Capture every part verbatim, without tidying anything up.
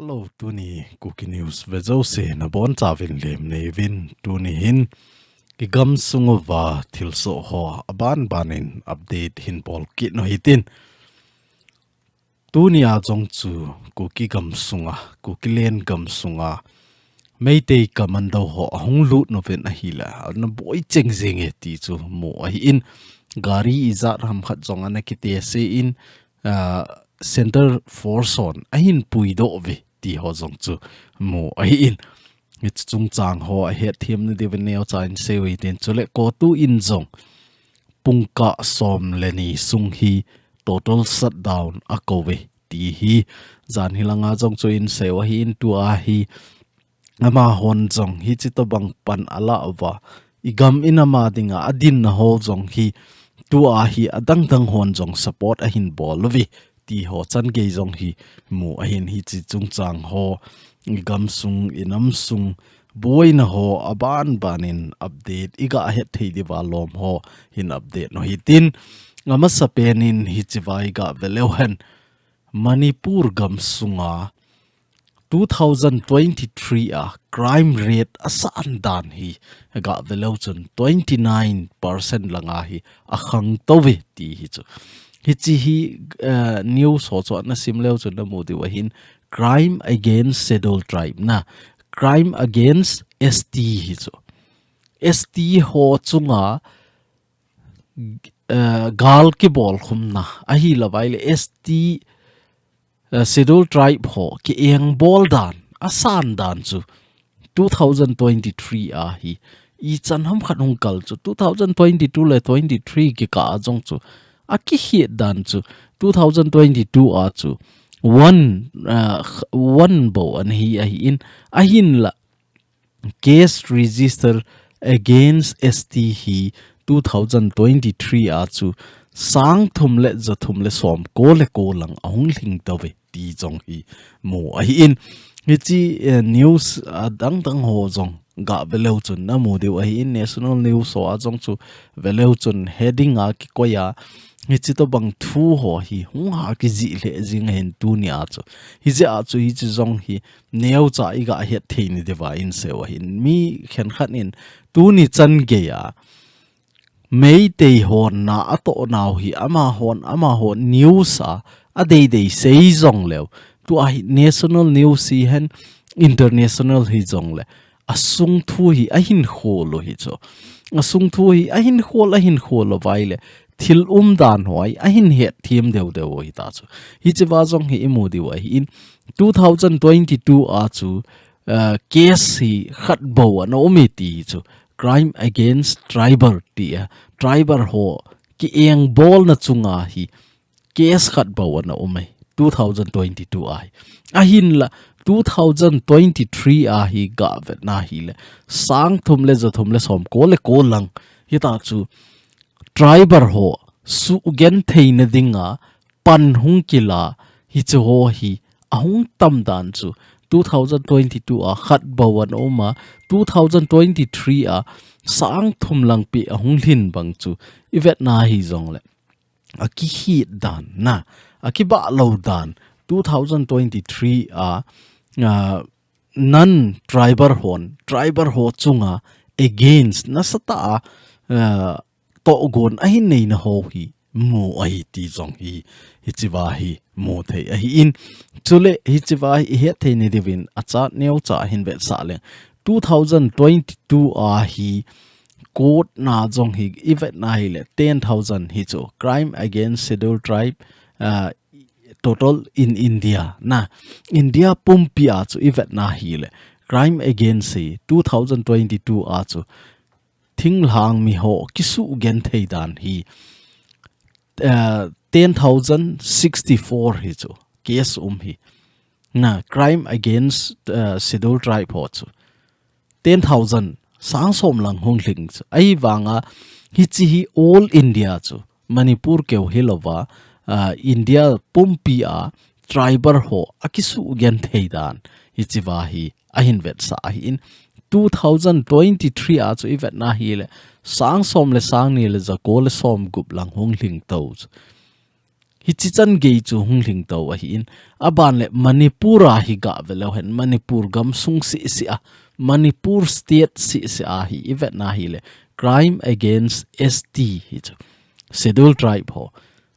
Hello, tuni Kuki News vejouse nabonchauvin lemneiyuvin, tuni hin igamsung uva thilsoh ho abanbanin update hinbol kit u hitin. Tunia jong chu Kuki gamsunga, Kukiland gamsunga Meitei commando ho ahung lut uvin ahile, ana boicheng jenge ti chu mu ahin, gari ijat ham khat jong ana kitese in, ah, Centre Force hon ahin puidoh uve ti ho jong chu mu ahin. Hiche chungchang ho ahetthem nadiuvin neocha in seiyu hitin, chule CoTU in jong pungkah som le ni sung hi total shutdown akou uve ti hi jan hilanga jong chu in seiyu ahin, tua hi amahon jong hiche tobang pan ala uva, igam in ama dinga adinna ho jong hi tua hi adangdang hon jong support ahin bol uve ti ho changei jong hi mu ahin, hiche chungchang ho, igamsung, inamsung boina ho abanbanin update iga hetthei diuva lom ho hin update u hitin, amasapen in hichea iga veleu hen, Manipur gamsunga two thousand twenty-three a crime rate asan dan hi ga veleu chun twenty-nine percent langa hi akhangtou uve ti hi chu. Hiche hi, eh, news ho chu ana simleu chun namu diu ahin, crime against Scheduled Tribe na, crime against S T hi chu. S T ho chunga, eh, gal kibolkhumna ahilou vaile S T, eh, Scheduled Tribe ho kiengbol dan, asan dan chu two thousand twenty-three a hi ichan ham khat hung kal chu, two thousand twenty-two le twenty-three kikah a jong chu akikhet dan chu two thousand twenty-two a chu one, eh, one bou ana hi ahin, ahinla case register against S T hi two thousand twenty-three a chu sang thum le ja thum le som ko le ko lang ahung lhingtou uve ti jong hi mu ahin. Hiche, eh, news adangdang ho jong ga veleu chun namu diu ahin, national news ho a jong chu veleu chun heading a kikoi a, hiche tobang thu ho hi hung ha kijih lheh jing ahin tunia chu. Hijeh a chu hiche jong hi neocha iga hetthei nadiuva in seiyu ahin, mi khenkhat in tuni changei a Meitei hon na atoh nau hi amahon, amahon news a adeidei sei jongleu, tua hi national news hihen, international hijongle, asung thu hi ahin khol u hi chu. Asung thu hi ahin khol, ahin khol u vaile thil umdan ho hi ahin hetthem deu deu u hita chu. Hichea jong hi imu diu ahin, two thousand twenty-two a chu, eh, case hi khat bou ana um e ti hi chu. Crime against tribal ti a, tribal ho kiengbolna chunga hi case khat bou ana um e, two thousand twenty-two a hi. Ahinla two thousand twenty-three a hi ga vetna hile, sang thum le ja thum le som ko le ko lang hita chu, tribal ho suhgenthei nadinga pan hung kila, hiche ho hi ahung tam dan chu two thousand twenty-two a khat bou ana um a, two thousand twenty-three a sang thum lang pi ahung lhin bang chu ivetna hijongle, akikhet dan na, akibahlou dan, two thousand twenty-three a, a, non-tribal hon tribal ho chunga against nasatah a, a, tohgon ahin neina ho hi mu ahi ti jong hi, hichea hi mu thei ahin. Chule hichea hi ihet thei nadiuvin achat neocha hin vetsah leng, two thousand twenty-two a hi court na jong hi ivetna hile ten thousand hi chu crime against Scheduled Tribe, ah, total in India na, India pumpi a chu ivetna hile crime against hi two thousand twenty-two a chu thinglhang mi ho kisugenthei dan hi, eh, ten thousand sixty-four hi chu case um hi. Na, crime against, eh, Scheduled Tribe ho chu ten thousand, sang som lang hung lhing chu. Ahivanga hiche hi all India chu, Manipur keu hilouva, ah, India pumpi a tribal ho akisugenthei dan hichea hi ahin vetsah ahin. Two thousand twenty-three a chu ivetna hile, sang som le sang ni le ja ko le som gup lang hung lhingtou chu. Hichi chan gei chu hung lhing to ahi in. Aban le Manipur a hi gah ve leu hen, Manipur gam sung sisi a, Manipur state sisi a hi, i vet na hi le, crime against S T hi chu. Schedule tribe ho.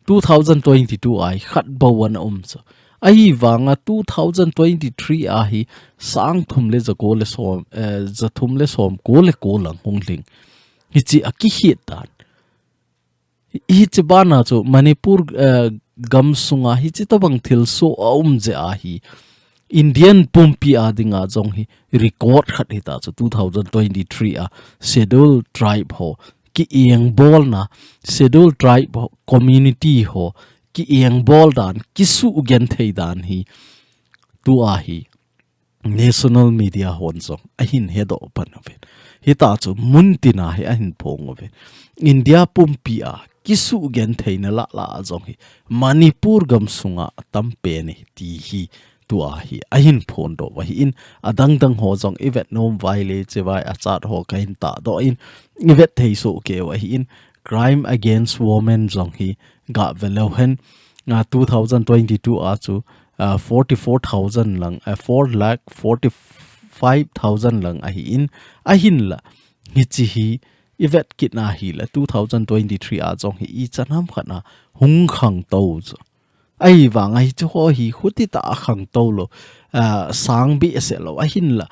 two thousand twenty-two a hi khat bou ana um chu. Ahi vanga two thousand twenty-three a hi sang thum le za ko le som, eh, za thum le som ko le ko lang hung lhing. Hichi a kihit dan. Hichi bana chu Manipur, eh, gam sunga hichi tabang thil so a um je a hi. Indian pumpi a dinga jong hi record khat hi ta chu two thousand twenty-three a schedule tribe ho ki eng bol na, schedule tribe ho, community ho ki eng bol dan, ki su gen thei dan hi tu a hi national media hon jong ahin hedoh pan uvin. Hita chu mun tina hi ahin phong uvin. India pumpi a ki su gen theina la la a jong hi Manipur gam sunga tam pen hi ti hi tu a hi ahin phong doh ahi in, adang dang ho jong i vet nom vai le che vai a chat ho ka hin ta doh in, i vet thei so keu ahi in, crime against women jong hi gah ve leu hen, ah, two thousand twenty-two a chu, ah, forty-four thousand lang, ah, four lakh forty-five thousand lang ahi in, ahin la, hichi hi i vet kit na hi le two thousand twenty-three a jong hi i chan ham khat na hung khang to chu. Ahi vang ahi chu ho hi khuti ta a khang to lo, ah, sang behseh lo ahin la.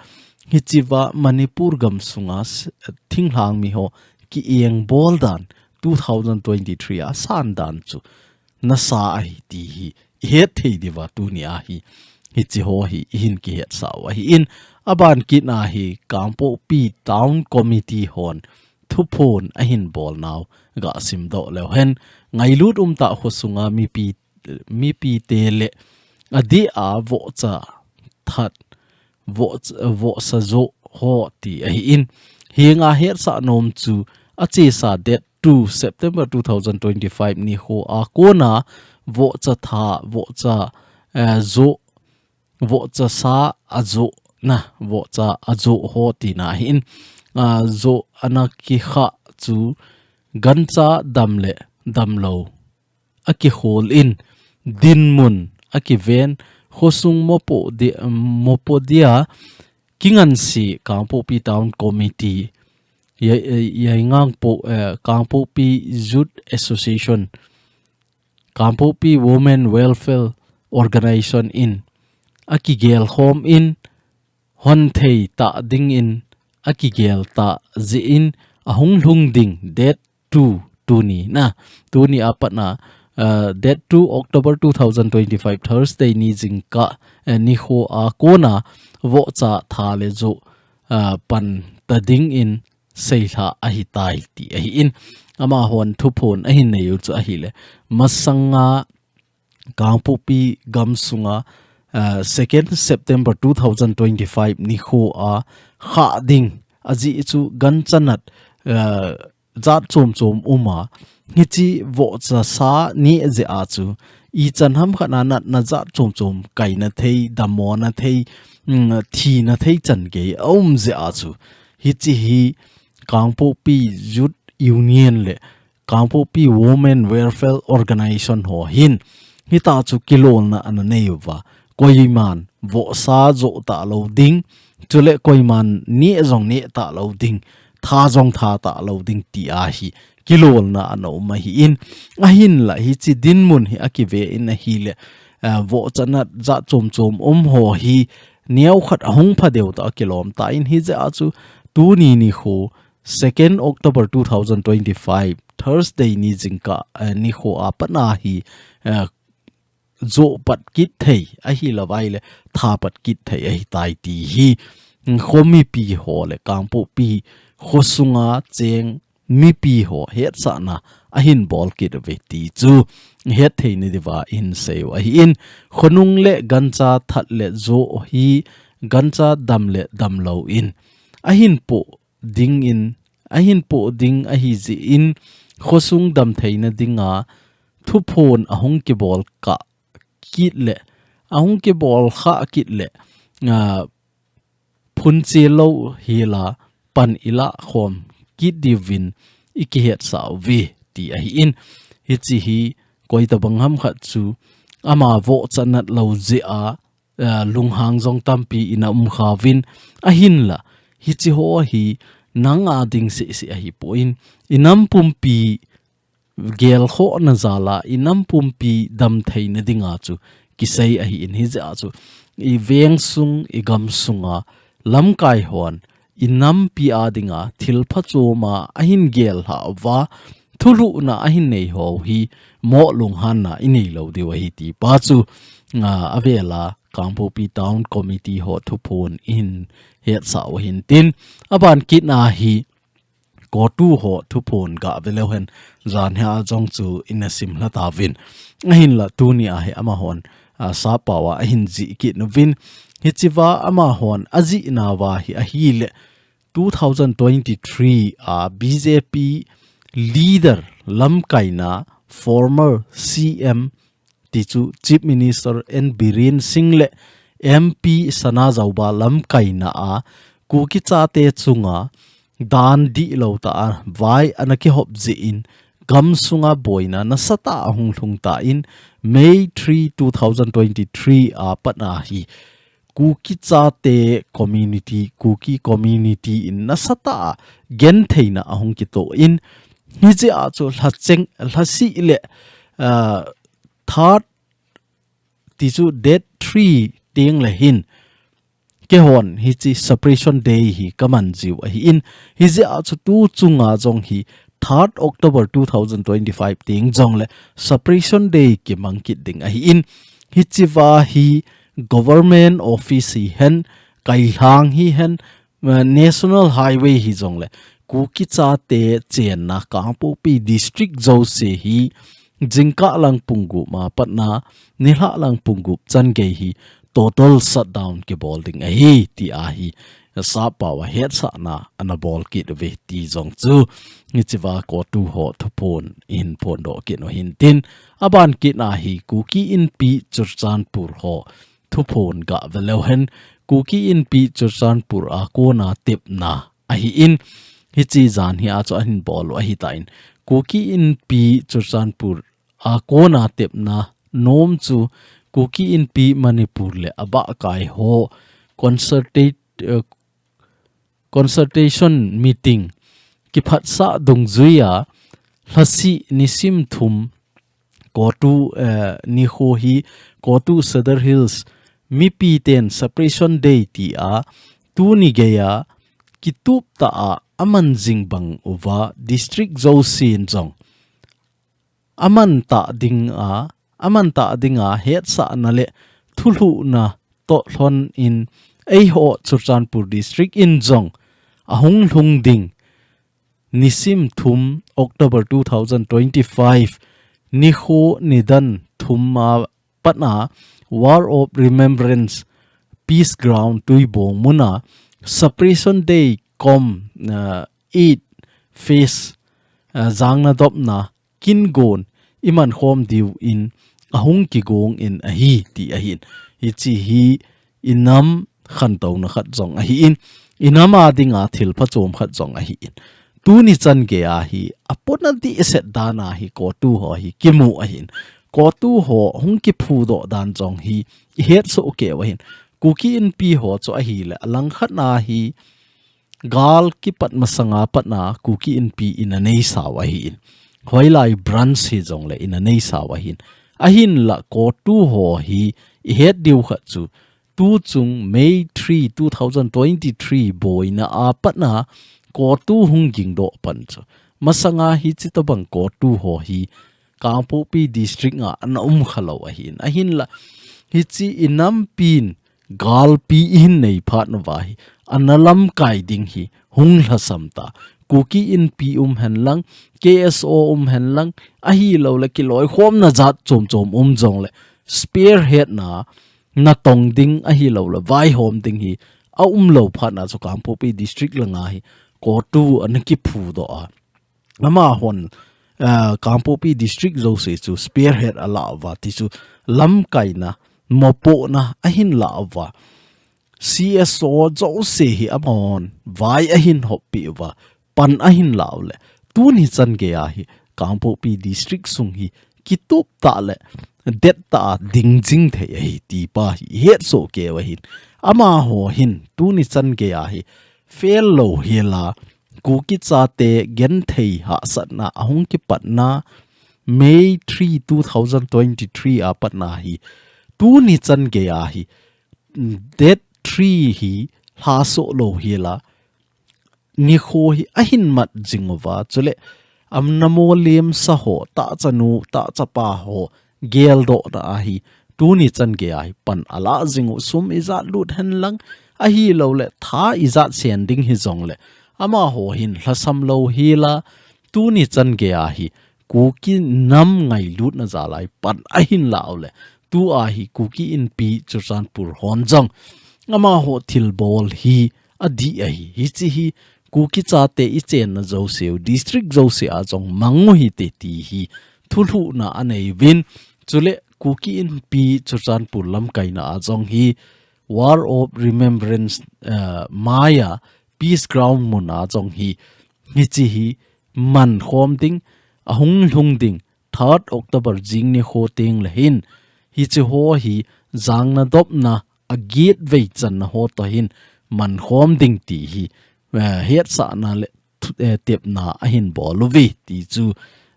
Hichi va Manipur gam sunga s-, thinglhang mi ho ki eng bol dan two thousand twenty-three a san dan chu nasa ahi ti hi i het thei diva tuni a hi. Hichi ho hi i hin ki het sa u ahi in, aban kit na hi Kangpokpi Town Committee hon thuphon ahin bol nau gah sim doh leu hen, ngailut um ta kho sunga mipi, mipi te le adeh a vohcha that, voh, vohsa jo ho ti ahi in. Hinga het sa nom chu a che sa date two September two thousand twenty-five ni ho a kona vohcha tha, vohcha, eh, jo, vohcha sa a jo na, vohcha a jo ho tina ahi in. Ah, jo ana ki kha chu gancha dam le dam lo a ki khol in, dinmun a ki ven, khosung mopo di, mopo dia, kingansi Kangpokpi Town Committee, ya, ya ngang po, eh, Kangpokpi Youth Association, Kangpokpi Women Welfare Organization in, a ki gel khom in, hon thei ta ding in, a ki gel ta ji in, a hung lhung ding date two, tuni na. Tuni a pat na, uh, date two October two thousand twenty-five Thursday ni jingkah, uh, ni ho a kona vohcha tha le jo, uh, pan ta ding in seilha ahi tai ti ahi in. Ama hon thuphon ahin nei u chu ahi le. Masanga Kangpokpi gam sunga, ah, second September two thousand twenty-five ni ho a kha ding, ajeh chu gancha nat, ah, jat chom chom um a, hichi vohcha sa ni je a chu, i chan ham khat na natna jat chom chom, kaina thei, damona thei, mm, thina thei chan gei a um je a chu, hichi hi Kangpokpi Youth Union le Kangpokpi Women Welfare Organization ho hin, hita chu kilolna ana nei uva. Koiman vohsa jo ta lo ding, chule koiman neh jong neh ta lo ding, tha jong tha ta lo ding ti ahi. Kilolna ana um ahi in, ahin la hichi dinmun hi a ki ve in ahi le, eh, vohcha nat jat chom chom um ho hi, neo khat a hung pha deu ta a kilom ta in hijeh a chu tuni ni ho, second October two thousand twenty-five, Thursday ni jingkah, eh, ni ho a pat na hi, eh, jo pat kit thei ahi la vai le, tha pat kit thei ahi tai ti hi, mm, kho mipi ho le Kangpokpi kho sunga cheng mipi ho hetsahna ahin bol kit uve ti chu het thei ni diuva in sei u ahi in, khonung le gancha that le jo hi gancha dam le dam lo in ahin po ding in, ahin po ding ahi jeh in, khosung dam theina dinga thuphon ahung kibol kha kit le, ahung kibol kha kit le, ah, phunche lou hi la pan i la khom kit diuvin i kihetsa uve ti ahi in, hichi hi koitabang ham khat chu ama vohcha nat lou jeh a, eh, lunghang jong tampi ina um khauvin, ahinla hiche ho hi nang a ding seh seh ahipoi, inam pumpi gelkhohna jal a inam pumpi damtheina dinga chu kisei ahin, hijeh a chu iveng sung igam sunga lamkai hon inampi a dinga thil phachom a ahin gel lhah uva, thulhuhna ahin nei ho hi moh lunghanna inei lou diu ahi ti pa chu, a, avel a Kangpokpi Town Committee ho thuphon ihin hetsah u ahin tin, aban kit na hi COTU ho thuphon gah ve leu hen, jan hi a jong chu ina sim lha tauvin. Ahinla tuni a hi amahon, a, sappao a ahin jih kit uvin. Hichea amahon ajihna uva hi ahile, two thousand twenty-three a BJP leader lamkaina former CM, ti chu Chief Minister N Biren Singh le MP Sanajaoba lamkaina a Kuki chate chunga dan dihlou tah a vai ana kihop jeh in, gamsunga boina nasatah a hung lhung tan, May three, two thousand twenty-three a pat a hi Kuki chate community, Kuki community in nasatah a gentheina ahung kitoh in, hijeh a chu lhacheng, lhasih le, ah, third, ti chu date three teng le hin, keihon hiche Separation Day hi kaman jiu ahin, hijeh a chu tu chunga jong hi third October two thousand twenty-five teng jong le Separation Day kimang kit ding ahin, hichea hi government office hihen, kailhang hihen, eh, National Highway hi jong le Kuki chate chenna Kangpokpi District jouse hi jingkah lang pung gup a pat a nilhah lang pung gup chan gei hi total shutdown kibol ding ahi ti a hi sappao a hetsahna ana bol kit uve ti jong chu hichea COTU ho thuphon ihin phondoh kit u ahin tin, aban kit a hi Kuki Inpi Churachandpur ho thuphon gah ve leu hen, Kuki Inpi Churachandpur a kona tepna ahin, hiche jan hi a chu ahin bol u ahitan, Kuki Inpi Churachandpur a kona tepna nom chu Kuki Inpi Manipur le abahkai ho consultate, eh, consultation meeting kiphatsah dungjuia lhasih nisim thum COTU, eh, nikho hi COTU Sadar Hills mipiten Separation Day tia tuni geia kitup tah a aman jing bang uva district jousen jong aman tah dinga, aman tah dinga hetsahna le thulhuhna toh lhon in eiho Churachandpur District in jong ahung lhung ding nisim thum October two thousand twenty-five nikho nidan thum a pat a War of Remembrance Peace Ground Tuibong muna Separation Day kom, ah, eight phase, ah, jangna dopna kin gon iman khom diu in ahung kigong in ahi ti ahin. Hiche hi inam khantouna khat jong ahin, inam a dinga thil phachom khat jong ahin. Tuni chan geia hi apona dihset dan a hi COTU ho hi kimu ahin. COTU ho hung kiphudoh dan jong hi ihetsoh kei u ahin. Kuki Inpi ho chu ahile alangkhat na hi gal kipat masanga pat a Kuki Inpi ina neisau ahin. Hoilai branch hi jongle ina neisau ahin. Ahinla COTU ho hi ihet diu khat chu tuchung May three, two thousand twenty-three boina a pat a COTU hung gingdoh pan chu. Masanga hiche tobang COTU ho hi Kangpokpi District a ana um khalou ahin. Ahinla hiche inampin galpi ihin nei phat uva hi ana lamkai ding hi hung lhasam ta. Kuki Inpi um henlang, KSO um henlang, ahilouleh kiloikhomna jat chom chom um jongle spearhead na natong ding ahilouleh vaihom ding hi aumlou phat a chu Kangpokpi District langa hi COTU ana kiphudoh a. Amahon, ah, Kangpokpi District jouse chu spearhead ala uva, ti chu lamkaina, mopohna ahin la uva. CSO jouse hi amahon vai ahin hoppi uva, pan ahin la u le. Tuni chan geia hi Kangpokpi District sung hi kitup tah le det tah a ding jing thei ahi ti pa hi het soh keu ahin. Amaho hin tuni chan gei a hi fail lou hela, Kuki chate genthei hahsatna ahung kipatna May three, two thousand twenty-three a patna hi tuni chan gei a hi date three hi lha soh lou hela, nikho hi ahin mat jing uva, chule amna mo lemsa ho, tahchanu, tahchapa ho geldohna ahi, tuni chan gei a hi pan ala jing u, sum ijat lut hen lang, ahilouleh tha ijat sen ding hijongle, amaho hin lhasam lou hela, tuni chan gei a hi Kuki nam ngailutna jal a hi pan ahin la uleh, tua hi Kuki Inpi Churachandpur hon jong amaho thilbol hi adih ahi. Hiche hi Kuki chate ichenna jouse u, district jouse a jong mang u hite ti hi thulhuhna anei uvin. Chule Kuki Inpi Churachandpur lamkaina a jong hi Wall of Remembrance, eh, maiya Peace Ground mun a jong hi, hiche hi man khom ding, ahung lhung ding, third October jing nikho teng le hin, hiche ho hi jangna dopna a gateway channa ho toh hin man khom ding ti hi, eh, hetsahna le thu-, eh, tepna ahin bol uve ti chu,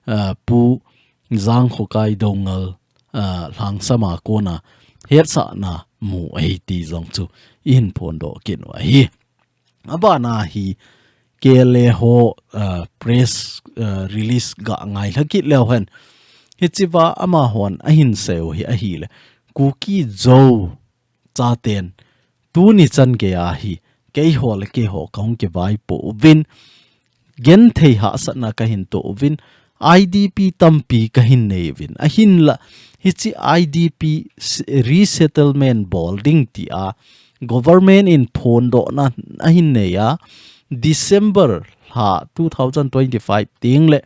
eh, Pu Jangkhokai Doungel, eh, Lhangsam a kona hetsahna mu ahi ti jong chu ihin phondoh kit u ahi. Abana hi K L A ho, ah, press, ah, release ga ngailha kit leu hen. Hichea amahon ahin sei u hi ahile, Kuki Zo chaten tuni chan gei a hi keiho le keiho kahung kivaipoh uvin, genthei hahsatna kahin toh uvin, I D P tampi kahin nei uvin. Ahinla, hiche I D P s-, resettlement bol ding tia government in phondohna ahin nei a, December lha two thousand twenty-five teng le,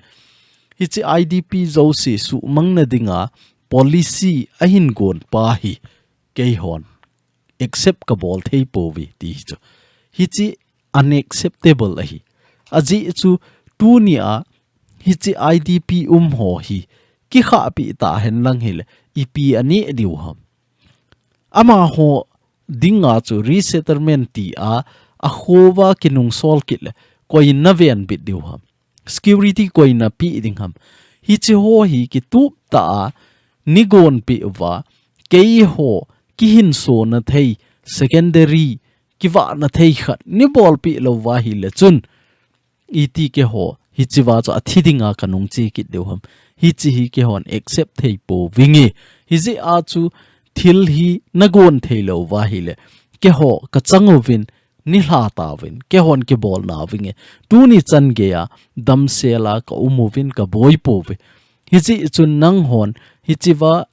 hiche I D P jouse suhmangna dinga policy ahin gon pa hi keihon accept kabol thei pouve ti hi chu. Hiche unacceptable ahi. Ajeh chu tunia hiche I D P um ho hi kikhahpi ta hen lang hile ipi aneh diu ham. Amaho dinga chu resettlement tia, akhova kinungsol kit le koina venbit diu ham. Security koina pe ding ham. Hiche ho hi kitup ta a nei gonpeh uva, keiho kihinsona thei, secondary kivahna thei khat nei bolpeh lou uva hile chun, iti keiho hichea chu athi dinga kanung che kit diu ham. Hiche hi keihon accept thei pouvinge. Hijeh a chu thil hi nagon thei lou uva hile, keiho kachang uvin, nei lha tauvin, keihon kibolna uvinge. Tuni chan gei a damsel a kaum uvin kaboi pouve. Hijeh chun nanghon hichea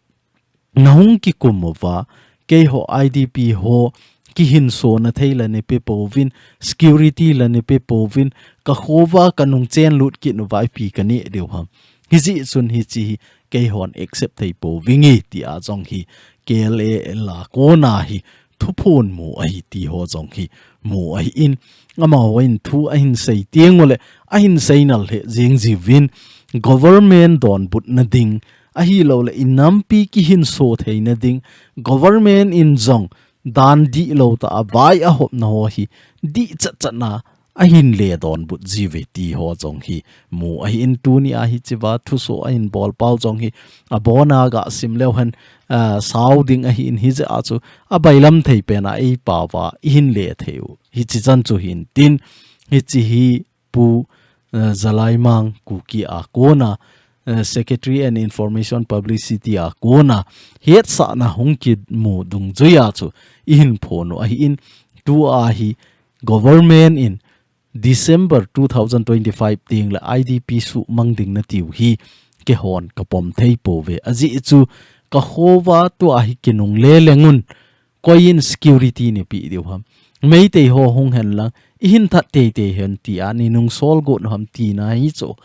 nahung kikum uva, keiho I D P ho kihinsona thei la neipe pouvin, security la neipe pouvin, kakhova kanung chenlut kit uva ipi kaneh diu ham. Hijeh chun hiche hi keihon accept thei pouvinge tia jong hi K L A la kona hi thuphon mu ahi ti ho jong hi mu ahin, amahon thu ahin sei teng ule, ahin seinal he jing jiuvin, government donbutna ding, ahilouleh inampi kihinso theina ding, government in jong dan dihlou ta a vai ahopna ho hi dihchat chat na ahin le donbut jiuve ti ho jong hi mu ahin, tunia hichea thuso ahin bol pau jong hi abona gasim leu hen, ah, sao ding ahin, hijeh a chu abailam thei pena eipao va ihin le thei u. Hiche chan chu hintin, hiche hi Pu, eh, Zalaimang Kuki a kona, eh, Secretary and Information Publicity a kona hetsahna hung kimu dungjuia chu ihin phon u ahin, tua hi government in December two thousand twenty-five teng le I D P suhmang ding nati u hi keihon kapom thei pouve. Ajeh chu kakhova tua hi kinung le lengun, koiin security neipe diu ham. Meitei ho hung hen lang, ihin that teitei hen tia nei nungsol got u ham tina hi chu.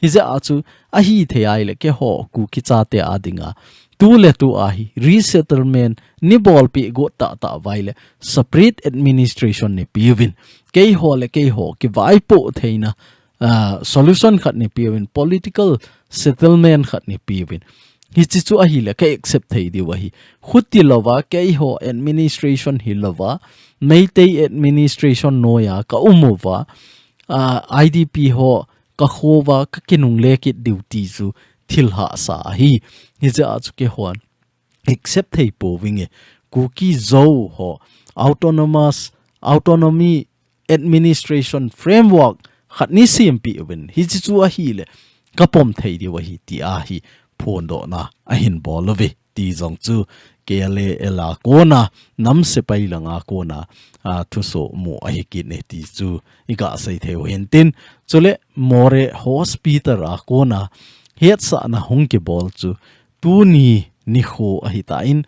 Hijeh a chu ahithei a ile keiho Kuki chate a dinga tuletua hi resettlement nei bolpeh got tahtah uva ile separate administration neipeuvin, keiho le keiho kivaipoh theina, ah, solution khat neipeuvin, political settlement khat neipeuvin. Hichi chu ahile ka accept thei diu ahi. Khuti louva, keiho administration hilouva, Meitei administration noiya ka um uva, ah, I D P ho ka khova ka kinungle kit diu ti chu thil hahsa ahi. Hijeh a chu keihon accept thei pouvinge. Kuki Zo ho autonomous, autonomy administration framework khat nei sempeh uvin. Hichi chu ahile ka pom thei diu ahi ti ahi phondohna ahin bol uve. Ti jong chu K L A L a kona, nam sepai langa kona, a, thusoh mu ahi kit e ti chu i gah sei thei u hintin. Chule Moreh Hospital a kona hetsahna hung kibol chu tuni nikho ahitan,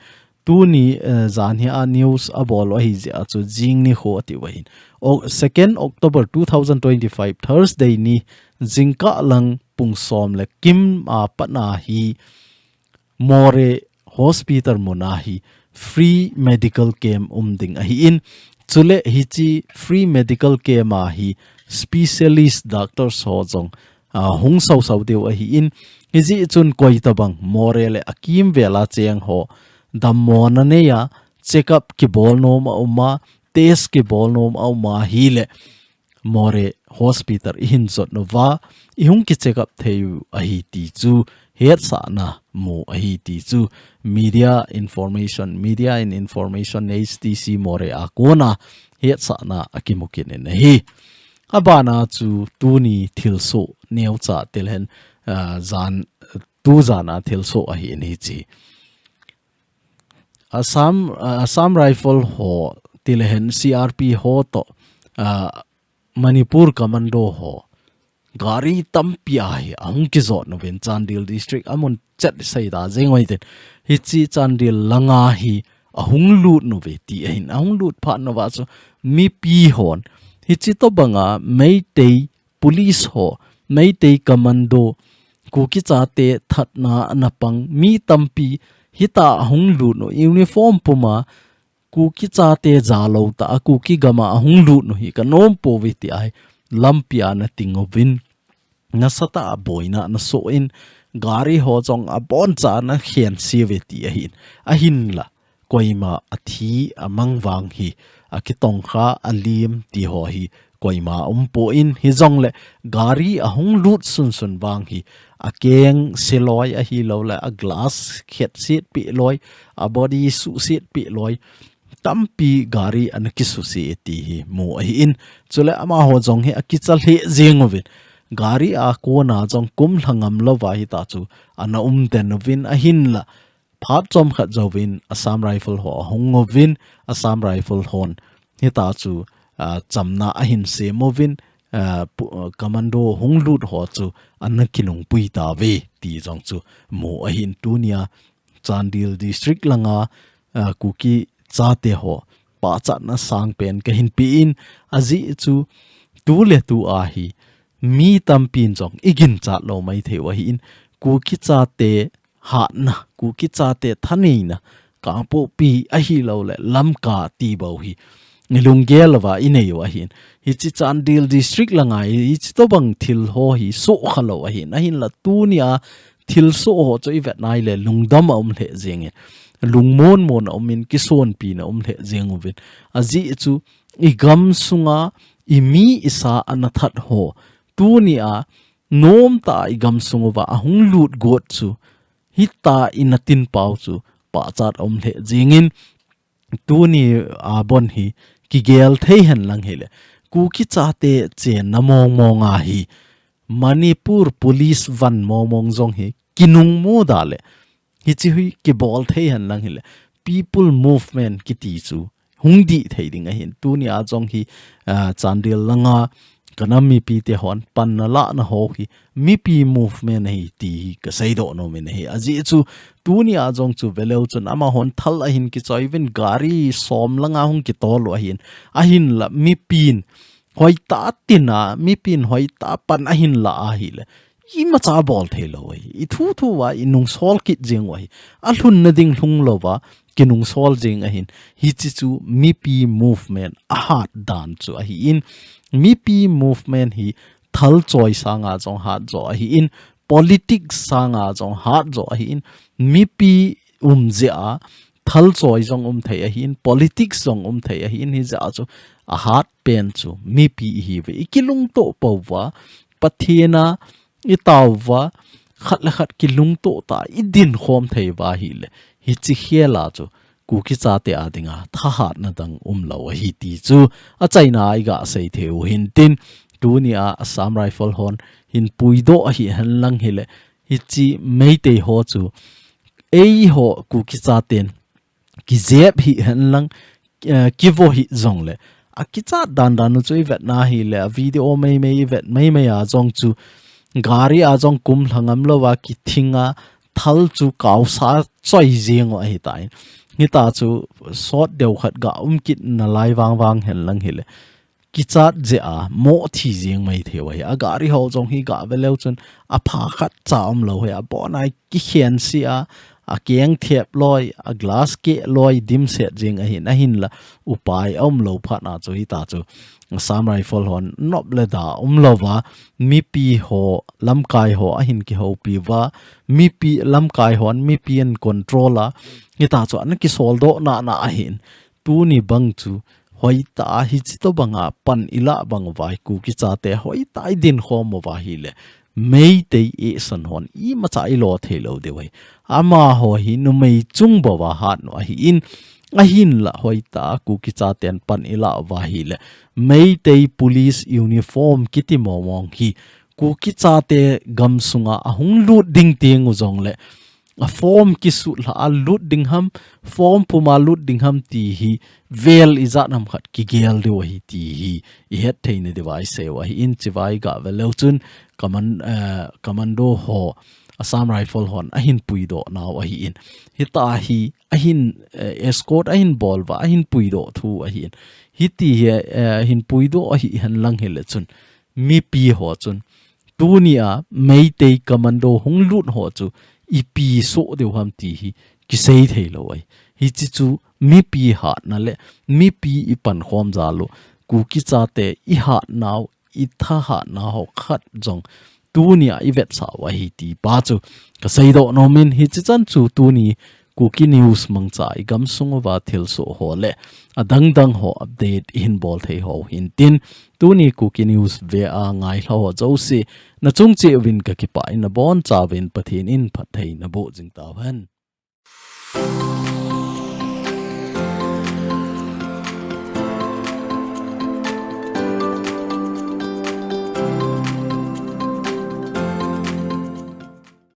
tuni, eh, jan hi a news a bol u ahi jeh a chu jing nikho ati u ahin. O, second October two thousand twenty-five, Thursday ni, jingkah lang pung som le kim a pat na hi Moreh Hospital muna hi free medical camp um ding ahin. Chule hichi free medical camp a hi specialist doctors ho jong, ah, hung sausau diu ahin. Hijeh chun koi tabang Moreh le akimvel a cheng ho dammona neiya check up kibol nom a um a, test kibol nom a um a hile Moreh Hospital i hin jot uva, i hung ki check up thei u ahi ti chu hetsahna mu ahi ti chu Media Information, Media and Information, H T C Moreh a kona hetsahna a kimu kit in ahi. Abana chu tuni thilsoh neocha tilhen, ah, jan, tu jana thilsoh ahi in hichi. Assam, ah, Assam Rifle ho tilehen C R P ho to, ah, Manipur Commando ho gari tampi ahi ahung kijot uvin Chandel District amun chet seida jeng u hitin. Hichi Chandel langa hi ahung lut uve ti ahin, ahung lut phat uva chu mipi hon hichi tobanga Meitei police ho, Meitei Commando, Kuki chate thatna ana pang mi tampi hita ahung lut u, uniform puma Kuki chate jalou tah a Kuki gama ahung lut u hi ka nom pouve ti ahi lampi a ana ting uvin. Nasatah a boina ana soh in gari ho jong aboncha ana khense uve ti ahin. Ahinla koima athi amang vang hi, akitongkha, alim ti ho hi koima umpon, hijongle gari ahung lut sunsun vang hi akeng seloi ahilouleh a glass khetset peh loi, a body suhset peh loi tampi gari ana kisuse ti hi mu ahin. Chule amaho jong hi akicha lheh jeng uvin, gari a kona jong kum lha ngam louva hita chu ana um den uvin, ahinla phat chomkhat jouvin Assam Rifle ho ahung uvin, Assam Rifle hon hita chu, ah, chamna ahin sem uvin, ah, pu-, ah, commando hung lut ho chu ana kinungpui tauve ti jong chu mu ahin. Tunia Chandel District langa, ah, Kuki chate ho pachatna sangpen kahin pe in, ajeh chu tuletu a hi mi tampin jong i ginchat lou maithei u ahin, Kuki chate hatna, Kuki chate thaneina, Kangpokpi ahilouleh Lamka ti bou hi i lunggel louva i nei u ahin. Hichi Chandel District langa hi, hichi tobang thil ho hi sohkha lou ahin. Ahinla tunia thilsoh ho chu i vet nai le lungdam a um lheh jengin, lungmon mona um in, kisonpina um lheh jeng uvin. Ajeh chu i gamsunga i mi i sa ana that ho, tunia nomtah a i gamsung uva ahung lut got chu hita ina tin pau chu pachat a um lheh jengin, tuni a bon hi kigel thei hen lang hile, Kuki chate chenna mongmong a hi Manipur Police van mongmong jong hi kinungmu da le, hichi hi kibol thei hen lang hile, People Movement kiti chu hung dih thei ding ahin. Tunia jong hi, ah, Chandel langa ka nam mipite hon panna lahna ho hi mipi movement ahi ti hi ka seidoh nom in ahi. Ajeh chu tunia jong chu veleu chun amahon thal ahin kichoi uvin, gari som langa hung kitol u ahin. Ahinla mipin hoitah a tina, mipin hoitah a pan ahin la ahile, imacha bol thei lou ahi. I thuthu uva i nungsol kit jeng u ahi. Alhunna ding lhung louva kinungsol jeng ahin. Hichi chu mipi movement ahat dan chu ahin. Mipi movement hi thal choi sanga jong hat jo ahin. politics sanga jong hat jo ahin, mipi um jeh a, thal choi jong um thei ahin, politics jong um thei ahin, hijeh a chu ahat pen chu mipi ihiuve, ikilungto pouva, Pathen a itao uva, khat le khat kilungto tah a idin khom thei uva ahile, hiche khel a chu Kuki chate a dinga thahatna dang umlou ahi ti chu achaina a iga sei thei u hintin, tunia Assam Rifle hon hin puidoh ahi henlang hile, hiche Meitei ho chu eiho Kuki chaten kijep hi henlang, eh, kivo hi jongle, akichat dan dan u chu ivet na hile, a video meimei ivet meimei a jong chu gari a jong kum lha ngam louva kithing a, thal chu kaosa choi jeng u ahitan. Hita chu sot deu khat ga um kit nalai vang vang henlang hile, kichat jeh a moh thi jeng mai thei u ahi. A gari ho jong hi ga ve leu chun apha khat cha umlou ahi, abon a kikhen si a, akeng thep loi, a glass keh loi, dimset jeng ahin, ahinla upai aumlou phat na chu hita chu Assam Rifle hon nop le da umlouva, mipi ho, lamkai ho ahin kihoupi uva, mipi, lamkai hon mipi in control a, hita chu ana kisoldoh nana ahin, tuni bang chu hoitah a hiche tobanga pan ilah bang uva, Kuki chate hoitah a idin khom uva ahile, Meitei eisan hon imacha ilo thei lou diu ahi. Amaho hi numei chung bouva hat u ahin, ahinla hoitah a Kuki chaten pan ilah uva ahile, Meitei police uniform kiti mong mong hi Kuki chate gamsunga ahung lut ding teng u jongle, a form kisut lha a lut ding ham, form puma lut ding ham ti hi vel ijat ham khat kigel diu ahi ti hi ihet thei na diuva isei u ahin, chua iga ve leu chun command-, eh, commando ho, Assam Rifle hon ahin puidoh nau ahin. Hita hi ahin, eh, escort ahin bol uva, ahin puidoh thu ahin. Hiti hi, eh, ahin puidoh ahi henlang hile chun, mipi ho chun, tunia Meitei commando hung lut ho chu ipi soh diu ham ti hi kisei thei lou ahi. Hiche chu mipi hatna le mipi ipan khom jal u, Kuki chate ihat nau, ithahat nau ho khat jong tunia ivetsah u ahi ti pa chu kasei doh nom in, hiche chan chu tuni Kuki News mangcha igamsung uva thilsoh ho le adang dang ho update ihin bol thei ho hintin, tuni Kuki News ve a ngai lha ho jouse, nachung cheh uvin kakipah in, nabonchauvin Pathen in phatthei naboh jing tauhen.